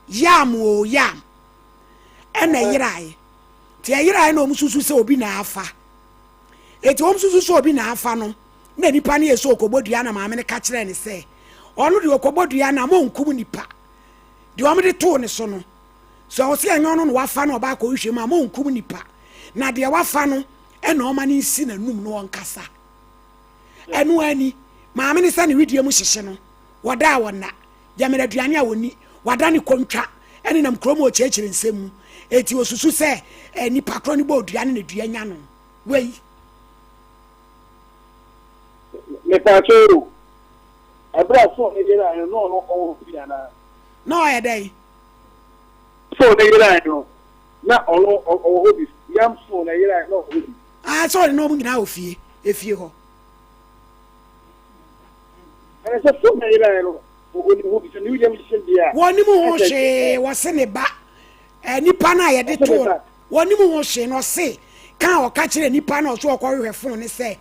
Yam o yam ɛna ɛyeraeɛ nti ɛyeraeɛ na wɔn susu sɛ obi na afa eti wɔn susu sɛ obi na afa no na nipa no yɛ sɛ ɔkɔbɔ dua na maame no ka kyerɛ ne sɛ ɔno deɛ ɔkɔbɔ dua na mo nkum nipa deɛ wɔn de too ne so no sɛ ɔsɛ ɛnyɛ ɔno na wafa no ɔba akɔhwehwɛ mu a mo nkum nipa na deɛ wafa no ɛna ɔma no nsi n'anum no ɔnkasa ɛno ani maame no sɛ ne wedeɛ mu hyehye no wɔda a wɔna Gyamena aduane a ɔnni, wadane kontwa nenam kurom ɔrekyerɛkyerɛ nsɛm mu. Enti ɔsusu sɛ eh, nipa korɔ no bɔɔ dua no na dua nya no. Wei. Mepaakyɛw o, ɛberɛ a phone no yeraeɛ no na ɔno ɔwɔ hɔ bi anaa? Na ɔyɛ dɛn? Phone no yeraeɛ no na ɔno ɔwɔ hɔ bi, yam phone no yeraeɛ na ɔwɔ hɔ bi. Ah, sɛ ɔne na ɔmo nyinaa wɔ fie, efie hɔ. Ɛne sɛ phone no yeraeɛ no Wɔnim ho bi sɛ ne William hyehyɛ deɛ a. Wɔnim ho hwee wɔse ne ba eh, nipa no a yɛde too wɔnim ho hwee na ɔse ka a ɔka kyerɛ nipa no a ɔso ɔkɔhwehwɛ fon ne sɛ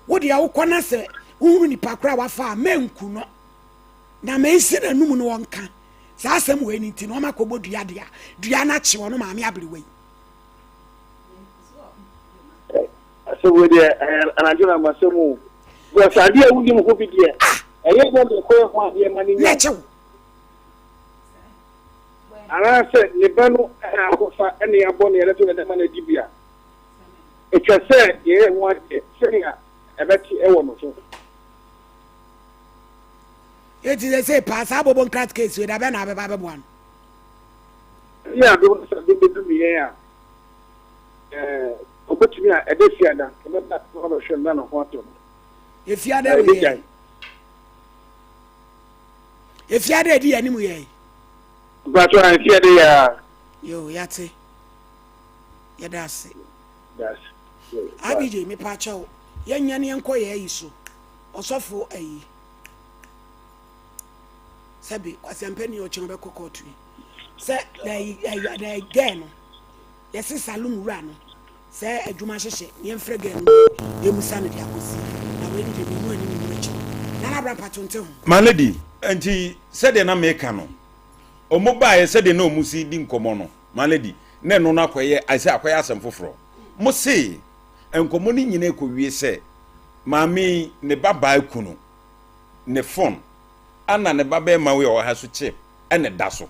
wo deɛ wokɔ na sɛ wohunu nipa koro a wafa a mɛnku no na mɛnsi n'anum no ɔnka saa asɛm wei no nti na ɔma kɔbɔ dua deɛ a dua no akye ɔno maame aberewa yi. Asɛm wei deɛ ɛyɛ anadwo na masɛm o. Because adeɛ a wonim ho bi deɛ ah! ɛyɛ dɛ de kɔyɛ ho adeɛ ma ne nya. Anaasɛ ne ba no ɛna akɔfa ɛne abɔ ne yɛde to ne dɛma no adi bi a ɛtwa sɛ yɛyɛ ho adeɛ sɛnea ɛbɛte ɛwɔ no so. Eti sɛ sɛ paa saa bobo nkrat case wei da bɛn na abɛba abɛboa no. Yɛ adom sɛ adom bɛdum yɛn a Ɛɛ, obetumi a ɛda fiada ɔbɛba na wabɛhwɛ no na ne ho atɔ no. Efiada wɔ yɛ. Efiada edi yɛn anim yɛ. Mpatsɔ a efiada yɛ a. Yo, yate. Yɛda ase. Abj, mepakyɛw, yɛnyɛ ne yɛnkɔ yɛ ayi so. Ɔsɔfo ayi. Sɛbi, kwasiampani ɔkyɛn ɔbɛkɔ kɔɔto yi. Sɛ na ayi ayi na gɛɛ no. Yɛse saloon wura no sɛ adwuma hyehyɛ na yɛmfrɛ girl no na yɛmusa no deɛ akɔsi na wei no deɛ mehu anim mehu akyi Nana bra mpato nte ho. My lady, nti sɛdeɛ na meka no, ɔmo baeɛ sɛdeɛ na ɔmo si di nkɔmɔ no, my lady, na ɛno no akɔyɛ, ayɛ sɛ akɔyɛ asɛm foforɔ. Mo se nkɔmɔ no nyinaa kɔwie sɛ maame yi ne ba baa kunu ne phone ana ne ba bɛɛma wei a ɔwɔ ha so chip ɛna ɛda so.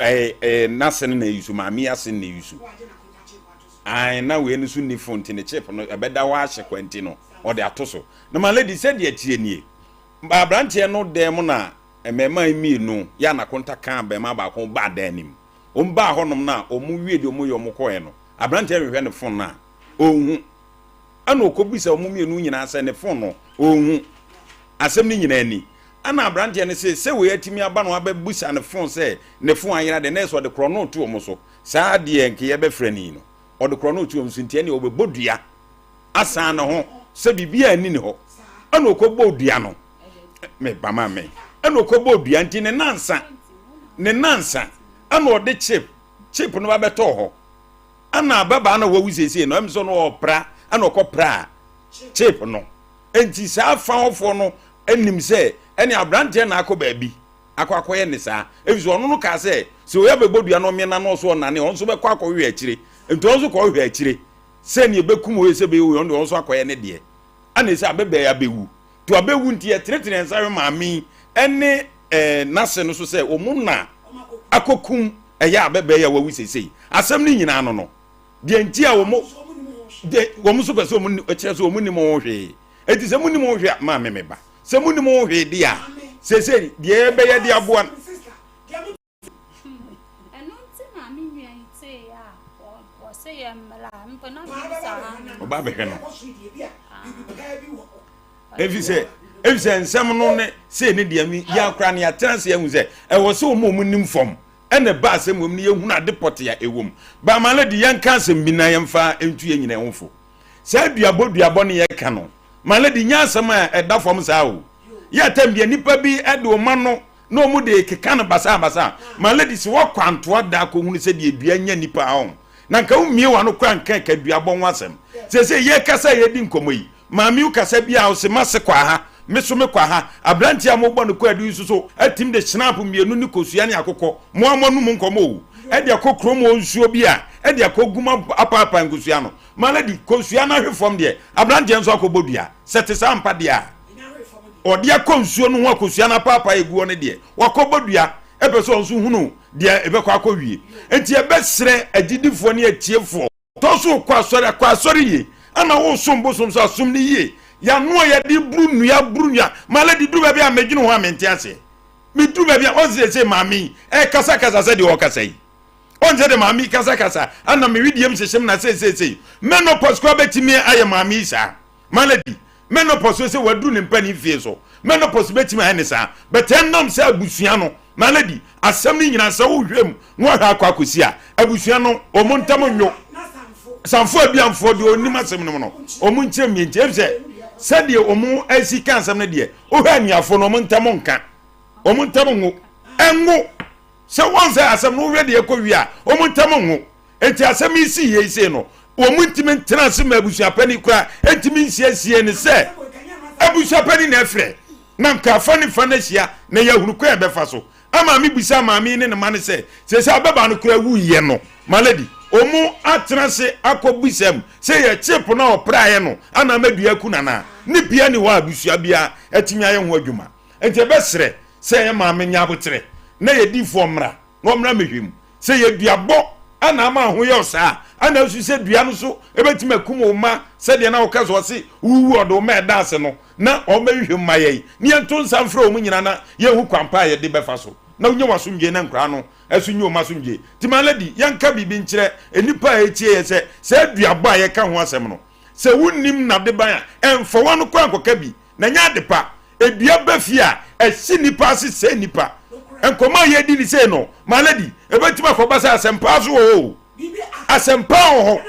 Ɛɛ ɛɛ n'ase no na eyi so maame yi ase no na eyi so ae na wei no so ni fon nti ne chip no ɛbɛda hɔ ahye kwa nti no ɔde ato so na ma lady sɛdeɛ tie nie aberanteɛ no dan mu na mmarima mmienu yɛ anakonta kaa barima baako baa dan no mu wɔn baa hɔnom na wɔn wie deɛ wɔn yɛ wɔn kɔɛ no aberanteɛ hwehwɛ ne fon no a ɔnhu ɛna ɔkɔbisa wɔn mmienu nyinaa sɛ ne fon no ɔnhu asɛm no nyinaa ni. Ɛna aberanteɛ no se sɛ wei atumi aba na wabɛbusa ne fon sɛ ne fon ayera deɛ na ɛsɛ ɔde korɔ no to wɔn so. Saa deɛ nka yɛbɛfrɛ no yi no, ɔde korɔ no to wɔn so nti ɛneɛ ɔbɛbɔ dua asan ne ho sɛ biribiara nni ne hɔ. Ɛna ɔkɔbɔɔ dua no. Me ba ma me. Ɛna ɔkɔbɔɔ dua nti ne nansa ne nansa ɛna ɔde chip chip no ba bɛtɔɔ hɔ. Ɛna ababaa no a wawu seesei no ɛm sɛ ɔno ɔɔpra ɛna ɔkɔpraa chip no. Enti saa fa hɔfoɔ no nim sɛ ɛne aberanteɛ na akɔ baabi akɔ akɔyɛ ne saa. Ɛfiri sɛ ɔno no kaa sɛ, sɛ oyi abɛbɔ dua na ɔmia n'ano ɔso ɔnane a, ɔno nso bɛkɔ akɔhwehwɛ akyire. Enti ɔno nso kɔhwehwɛ akyire sɛ nea ɛbɛkum oyi sɛ ɛbɛyɛ oyi, ɔno deɛ ɔno nso akɔyɛ ne deɛ. Ɛna ɛsɛ abɛbɛɛ abɛwu. To abɛwu nti yɛtenetene yɛn nsa hwɛ maame yi ne eh, n'ase no so sɛ wɔn na akɔkum ɛyɛ abɛbɛɛ yi a wawu seesei. Asɛm no nyinaa no no. Deɛ nti a wɔn de wɔn nso pɛ sɛ wɔn kyerɛ sɛ wɔn nim ho hwee. Eti sɛ mo nim ho hwee a, maame me ba. Sɛ mo nim ho hwee deɛ a, seesei deɛ yɛbɛyɛ de aboa no. Ɛno nti na me nua yi tee a ɔse yɛ mmra mpo na me saa. Ɔba abɛhwɛ no. Efisɛ efisɛ nsɛm no ne sei ne deɛ mi yɛ akora ne yɛatena ase ahu sɛ ɛwɔ sɛ wɔn a wɔn nim fam ɛna ɛba asɛm wɔ mu no yɛhunu ade pɔtee a ɛwɔ mu. Ba lady yɛnka asɛm bi na yɛmfa ntu yɛn nyinaa ho fo. Saa duabɔ duabɔ ne yɛka no, my lady nyɛ asɛm a ɛda fam saa o. Yɛ atam deɛ nipa bi de ɔma no na ɔmo de keka no basaa basaa. My lady sɛ wɔkɔ antoa da akɔhunu sɛ deɛ dua nya nipa a ɔn na nka wommie w'ano koraa nka ɛka duabɔ ho asɛm. Seesei yɛkasa a yɛdi nkɔmmɔ yi, Maame wo kasa bi a ɔse mase kɔ aha, me so me kɔ aha. Abranteɛ a mobɔ no kwaadu yi nso so atim de schnapp mmienu ne kosua ne akokɔ, mo ara moanum nkɔmmɔ o, ɛde akɔ kurom hɔ nsuo bi a ɛde akɔ gum apaapae nkosua no. My lady, kosua no ahwe fam deɛ, abranteɛ nso akɔbɔ dua. Sɛ te saa ampa deɛ a, ɔde akɔ nsuo no ho a kosua no apaapae agu hɔ no deɛ, wakɔbɔ dua, ɛpɛ sɛ ɔno nso hunu deɛ ɛbɛkɔ akɔwie. Enti yɛbɛsrɛ agyidifoɔ ne atiefoɔ. Tɔ so kɔ asɔre a, kɔ asɔre yie. Ana wosom bosom so a, som no yie. Yɛano a yɛde buru nnua buru nnua. My lady, duru baabi a medwene ho a mente aseɛ. Meduru baabi a, ɔn sɛ maame yi ɛrekasakasa sɛdeɛ ɔrekasa yi. Ɔn sɛ deɛ maame yi kasakasa, ana me wedeɛm hyehyem na seeseesei. Menopause koraa bɛtumi ayɛ maame yi saa. My lady, menopause sɛ waduru ne mpanin fie so. Menopause bɛtumi ayɛ ne saa. But ɛnam sɛ abusua no, my lady, asɛm no nyinaa sɛ wohwɛ mu na wahwɛ akɔ akɔsi a, abusua no wɔn ntam nwo. Sanfo abiamfoɔ deɛ ɔnim asɛm no mu no, wɔn nkyerɛ mmie nti efisɛ sɛdeɛ wɔn asi ka asɛm no deɛ, wohwɛ anuafoɔ no wɔn ntam nka, wɔn ntam nwo, ɛnwo. Sɛ wɔn sɛ asɛm no wohwɛ deɛ ɛkɔ wie a, wɔn ntam nwo. Enti asɛm yi sii yei sei no, wɔntumi ntena ase ma abusuapanin koraa ntumi nsiesie no sɛ abusuapanin na ɛfrɛ na nka afa ne fa no ahyia na yɛahunu kwan a ɛbɛfa so. Ama mebisaa maame yi ne ne mma no sɛ, seesei ababaa no koraa wuiɛ no, my lady, wɔn atena ase akɔbisa mu sɛ yɛ chip no a ɔpraeɛ no anaa madua aku no anaa? Ne bia ni hɔ a abusua biara atumi ayɛ ho adwuma. Enti ɛbɛsrɛ sɛ yɛn maame nyɛ aboterɛ na yɛn diifoɔ mmra na ɔmmra mmɛhwɛ mu. Sɛ yɛ duabɔ na ama ho yɛ wo saa a, na asu sɛ dua no so bɛtumi akum wo mma sɛdeɛ na woka sɛ ɔse wowu ɔde wo mma ɛda ase no, na ɔmmɛhwehwɛ mu ma yɛn, na yɛnto nsa mfrɛ wɔn nyinaa na yɛnhu kwan pa a yɛde bɛfa so na wonya w'asomdwoeɛ na nkoraa no nso nya wɔn asomdwoeɛ. Nti my lady, yɛnka biribi nkyerɛ nnipa a ɛretie yɛn sɛ saa duabɔ a yɛka ho asɛm no, sɛ wonnim n'adeban a, ɛmfa w'ano koraa nkɔka bi, na ɛnyɛ ade pa. Edua ba fie a, ɛhye nnipa ase sɛe nnipa. Nkɔmmɔ a yɛredi no sei no, my lady, ɛbɛtumi akɔba sɛ asɛmpa nso wɔ hɔ o. Asɛmpa wɔ hɔ.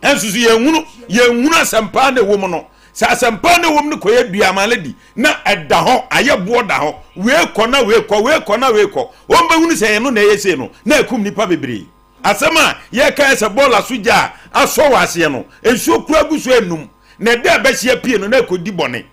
Ɛnso so yɛnhunu, yɛnhunu asɛmpa na ɛwɔ mu no. Sɛ asɛmpa na ɛwɔ mu no kɔyɛ dua, my lady, na ɛda hɔ, ayɛ boɔ da hɔ. Wei kɔ na wei kɔ, wei kɔ na wei kɔ. Wɔbɛhunu sɛ ɛno na ɛyɛ sei no, na ɛkum nnipa bebree. Asɛm a yɛreka yɛ sɛ bɔɔla so gya a asɔ wɔ aseɛ no, nsuo kura gu so ɛnum, na ɛda a ɛbɛhye apue no na ɛkɔdi bɔne.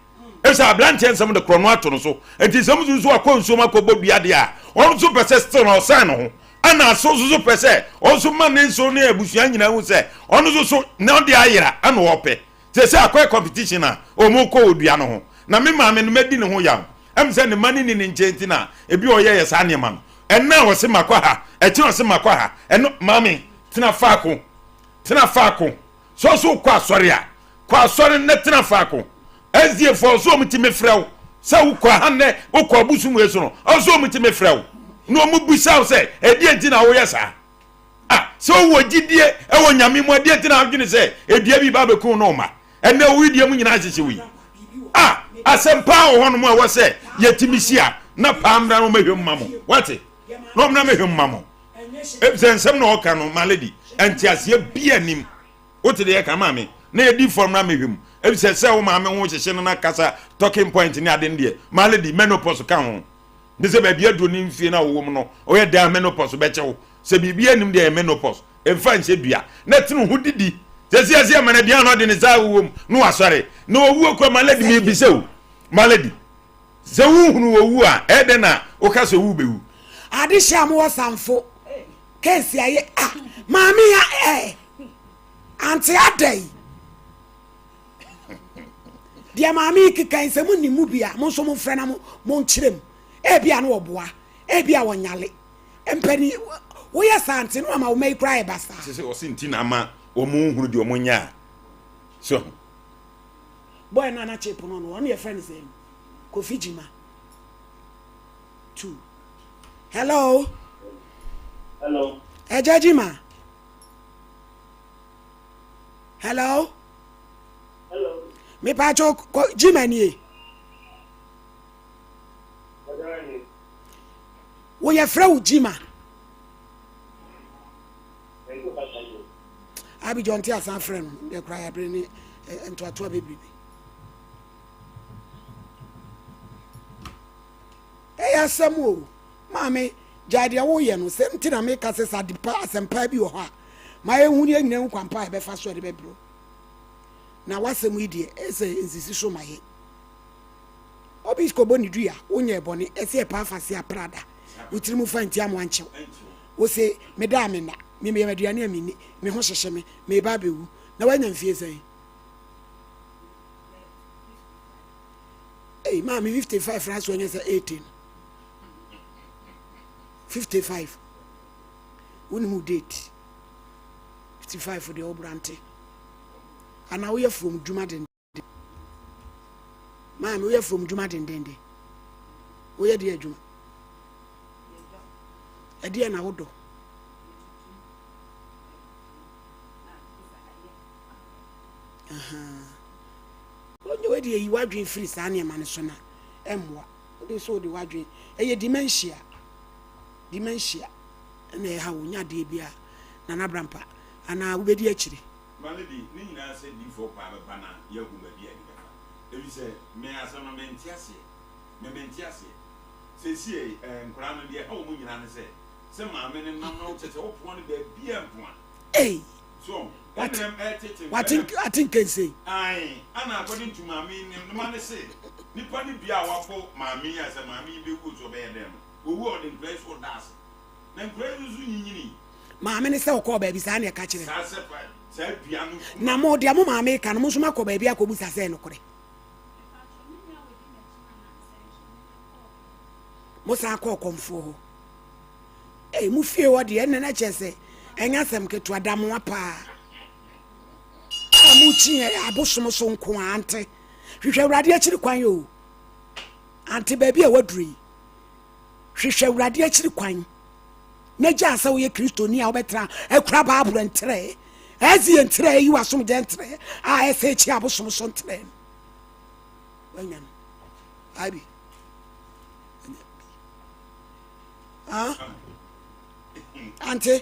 Efisɛ aberanteɛ nsɛm de korɔno ato no so, enti sɛ mususu sɛ wakɔ nsuom akɔbɔ dua deɛ a, ɔno nso pɛ sɛ still na ɔsan ne ho. Ɛna asew nso so pɛ sɛ ɔno nso ma ne nso ne abusua nyinaa hu sɛ ɔno nso so na ɔde ayera ɛna ɔpɛ. Seesei akɔyɛ competition a wɔkɔ wɔ dua no ho. Na me maame no mɛdi ne ho yaw. Ɛm sɛ ne mma no nni ne nkyɛn nti na ebi a ɔyɛ yɛ saa nneɛma no. Ɛnnɛ a ɔse makɔ ha, ɛkyena ɔse makɔ ha. Ɛno, maame, tena faako. Tena faako. Sɛ ɔse wokɔ asɔre a, kɔ asɔre nnɛ tena faako. SDA foɔ ɔse wɔn tumi frɛ wo sɛ wokɔ ha nnɛ, wokɔ abosom wei so no, ɔse wɔn tumi frɛ wo na wɔn bisa wo sɛ ɛdeɛ nti na woyɛ saa. Ah, sɛ wowɔ gyidie wɔ Nyame mu a, ɛdeɛ nti na wodwene sɛ edua bi ba abɛku wo ne wo mma? Ɛnnɛ wo wedeɛ mu nyinaa hyehye wo yi. Ah, Asɛm paa wɔ hɔnom a ɛwɔ sɛ yɛtumi hyia na paa mmra na ɔmɛhwɛ mu ma mo. Wate? Na ɔmmra mɛhwɛ mu ma mo. Efisɛ nsɛm na ɔka no, my lady, nteaseɛ bia nim. Wote deɛ ɛka maame? Na yɛdi fam na mɛhwɛ mu. Efisɛ sɛ wo maame ho hyehye no na kasa talking point ne ade no deɛ, my lady, menopause ka ho. Ne sɛ baabi aduro ne mfie no a wɔwɔ mu no, ɔyɛ dan menopause bɛkyɛ wo. Sɛ biribi anim deɛ ɛyɛ menopause. Mfa nhyɛ dua na tene ho didi. Sɛ si ase ama no aduan na ɔde ne nsa awowɔ mu na wasɔre. Na owuo kura malady mebisa o. Malady, sɛ wohunu owu a ɛyɛ dɛn na woka sɛ owu bɛwu? Adehye a mowɔ samfo case ayɛ ah maame ya eh ante adɛn deɛ maame yi keka yi sɛ mo nim mu bi a mo nso mo mfrɛ na mo mo nkyerɛ mu ebi a no wɔboa ebi a wɔnyale Mpanin, woyɛ saa nti no ama wo mma yi koraa yɛ basaa. Sɛ sɛ ɔse nti na ama wɔn nhunu deɛ wɔn nyɛ a so. Boy no a na chip no no ɔno yɛ fɛ no sɛn Kofi Gyima two hello. Hello. Ɛgya Gyima. Hello. Hello. Mepatwo Gyima nie. Wo yɛfrɛ wo Jima. Abidjan nte asan frɛ no deɛ koraa yɛabere ne ntoatoa bebrebe. Ɛyɛ asɛm o maame gyae deɛ woyɛ no sɛ nti na meka sɛ sɛ adepa asɛmpa bi wɔ hɔ a ma yɛhu ne yɛnyina hu kwampa a yɛbɛfa so ɛde bɛbrɛ na w'asɛm yi deɛ ɛsɛ nsisi so ma yɛ. Obi kɔbɔ ne dua, wonyɛɛ bɔne, ɛsɛ ɛpa afa se aprada, wo tiri mu fa nti amoa nkyew. Wo se, meda a menna, me meyam aduane a menni, me ho hyehye me, mereba abɛwu. Na woanya mfie sɛn? Ei, maame 55 na so anya sɛ 80 no. 55. Wonim wo date. 55 deɛ wobrante. Anaa woyɛ fuom dwuma denden. Maame, woyɛ fam dwuma dendenden. Woyɛ deɛ adwuma. Ɛdeɛ na wodɔ. Wonyɛ wei deɛ yi w'adwene firi saa nneɛma no so na ɛmmoa. Wode so wode w'adwene ɛyɛ dementia. Dementia ɛna ɛha wo nya adeɛ bi a Nana Brampa anaa wobɛdi akyire. Ma no de, ne nyinaa sɛ diyifoɔ paa bɛba na yɛahu baabi a yɛde bɛfa. Efisɛ me asɛm no mente aseɛ. Me mente aseɛ. Seesei eh, nkwadaa no deɛ ɛha wɔn nyinaa ne sɛ, sɛ maame no nam na wokyɛ sɛ wopoa no baabi a mpoa. Ei! So wɔn, ɛna ɛtete Wate ɛna. ate nkɛnsɛn. Ae, ɛna according to maame yi ne ne ma no se, nipa no dua a wabɔ maame yi a sɛ maame yi bɛwu o sɛ ɔbɛyɛ dɛn no, owu a ɔde nkwadaa yi so ɔda ase. Na nkwadaa yi nso nyinyinii. Maame no sɛ ɔkɔɔ baabi saa na ɛka kyerɛ no. Na mo deɛ mo maame reka no mo nso moakɔ baabi akɔbusa sɛ nokorɛ. Mo san kɔɔ kɔmfoɔ hɔ. Ei mo fie hɔ deɛ ɛnna na kyerɛ sɛ ɛnyɛ asɛm ketewa damoa paa. A mo kyi yɛ abosom so nko a ante. Hwehwɛ awurade akyiri kwan o. Ante baabi a waduru yi. Hwehwɛ awurade akyiri kwan. na gyaa sɛ woyɛ Kristoni a wobɛtra akura Bible ntrɛɛ, ɛdze ntrɛɛ, yi w'asomdwee ntrɛɛ a ɛsɛ akyi abosom so ntrɛɛ no. Wanya no. Abi. Wanya bi. Ah? Ante,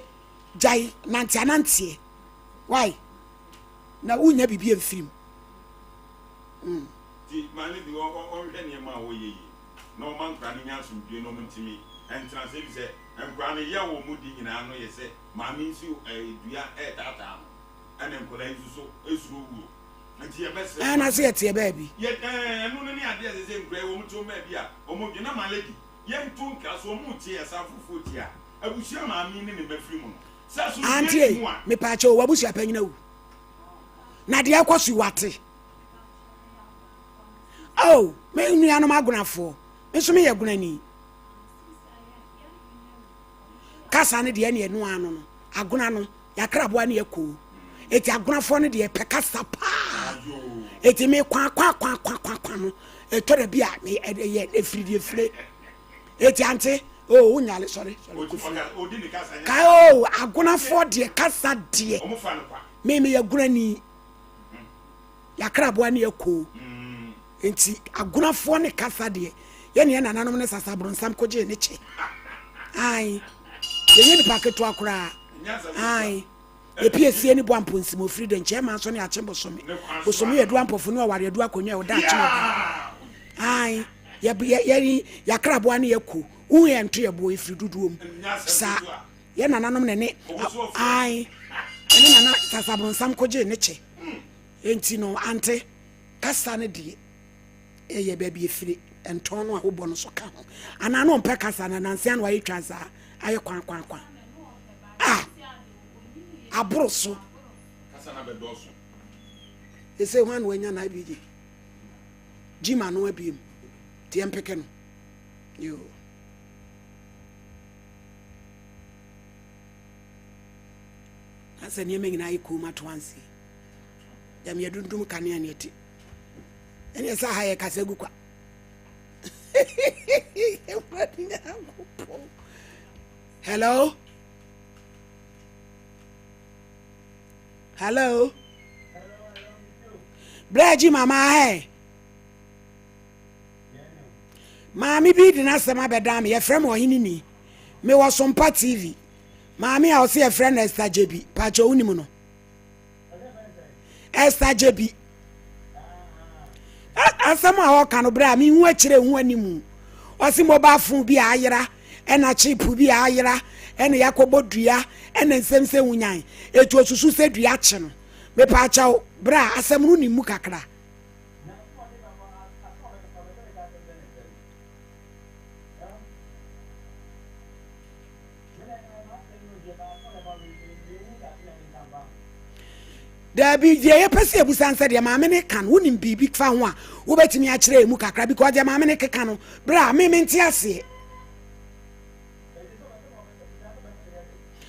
gyae nante ananteɛ. Why? Na wonya biribi amfiri mu. Mm. Ti maame bi ɔnhwɛ nneɛma a wɔyɛ yie. na ɔma nkwadaa no nya asomdwoeɛ na wɔntumi ntena ase efisɛ nkwadaa no yaw a wɔdi nyinaa no yɛ sɛ maame yi nso dua retaataa no ɛna nkwadaa yi nso so suro wuo nti yɛbɛsrɛ Ɛna sɛ yɛteɛ baabi. Yɛ ɛɛ ɛno no ne adeɛ ɛsɛ sɛ nkwadaa yi wɔn te wɔn baabi a wɔn dwe na ma lady yɛnto nkra so wɔn retie yɛ saa afoforɔ tie a abusua maame yi ne ne mma firi mu no sɛ asomdwoeɛ Auntie, ni mu a. mepaakyɛw w'abusua panyin awu na deɛ ɛkɔ so yi wate. Oh, me nuanom agonafoɔ, me nso meyɛ gonani. Kasa no deɛ ɛne ɛno ano no, agona no, yɛakraboa ne yɛkoo. Eti agonafoɔ no deɛ pɛ kasa paa. Eti me kwa kwa kwa kwa kwa kwa no, ɛtɔ da bi a me ɛyɛ efiri deɛ efire. Eti ante, oh, wonyale sɔre sɔre kofi. Ka oh, agonafoɔ deɛ kasa deɛ. Me meyɛ gonani. Yɛakraboa ne yɛkoo. Nti agonafoɔ ne kasa deɛ yɛne yɛ nananom ne sasabronsam kɔgyee ne kyɛ. Ae, yɛnyɛ nipa ketewa koraa. Ae, yɛpie sie ne bɔ amponsim ofiri de nkyɛn ma nso ne akye bosome. Bosome yɛ du ampɔfo ne ɔware adu akonnwa a ɔda akye ɔda. Ae, yɛ yɛ yɛakraboa ne yɛko. Wohu yɛ nto yɛ boɔ efiri dodoɔ mu. Saa yɛ nananom ne ne ae ɛne nana sasabronsam kɔgyee ne kyɛ. Enti no ante. Kasa no deɛ ɛyɛ baabi efire ntɔn no a wobɔ no so ka ho anaa na ɔmpɛ kasa no nanse ano ayɛ twa saa ayɛ kwan kwan kwan a aboro so. Kasa no abɛdɔɔso. Ɛsɛ hwan na wanya na IBJ Jim ano abiem teɛ mpeke no yoo. Asɛ nneɛma nyinaa ayɛ koom ato anse. Dɛm yɛdundum kanea ne ɛte. Ɛne ɛsɛ aha yɛ kasa gu kwa. Awurade Nyankopɔn. Hello? Hello? Brɛgye mama ahɛ. Maame bi de n'asɛm abɛdan me yɛfrɛ me ɔhene ni. Mewɔ Sompa TV. Maame a ɔse yɛfrɛ no Esther Gyebi. Pakyɛ wonim no? Esther Gyebi. Asɛm a ɔka no berɛ a mehu akyire hu anim. Ɔse mobile phone bi a ayera ɛna chip bi a ayera ɛna yɛakɔbɔ dua ɛna nsɛm sɛ wunyan. Etu osusu sɛ dua kye no. Mepaakyɛw berɛ a asɛm no nim mu kakra. Daabi, deɛ yɛpɛ sɛ yɛbusa nsɛ deɛ maame no ka no, wonim biribi fa ho a wobɛtumi akyerɛ emu kakra because deɛ maame no keka no, berɛ a me mente aseɛ.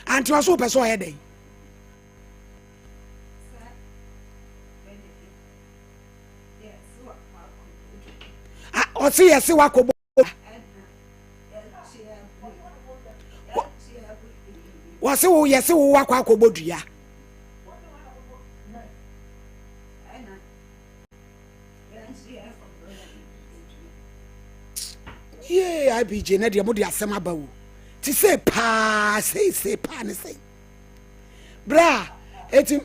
Ante ɔso wopɛ sɛ ɔyɛ dɛn? Ɔse yɛse wakɔbɔ wɔse wo yɛse wo wakɔ akɔbɔ dua yee ibj na deɛ mode asɛm aba o te sɛ paa seesei paa ne sɛ berɛ a eti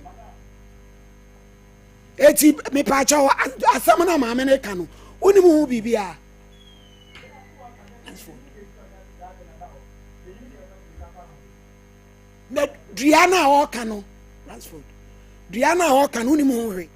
eti mepaakyɛw asɛm no a maame no ka no wonim ho biribi a Na dua no a ɔreka no, Ransford, dua no a ɔreka no, wonim ho hwee.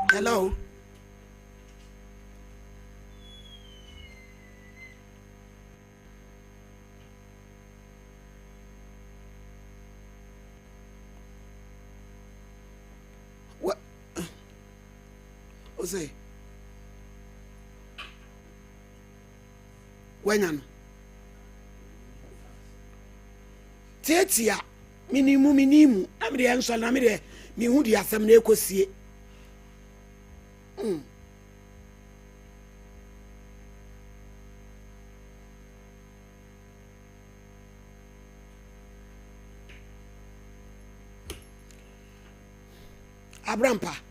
Hello. What? Ose. Wanya no. Tiatia menim mu menim mu na medeɛ nsɔre na medeɛ mehu deɛ asɛm no ɛkɔsie. Mm. Abrampa.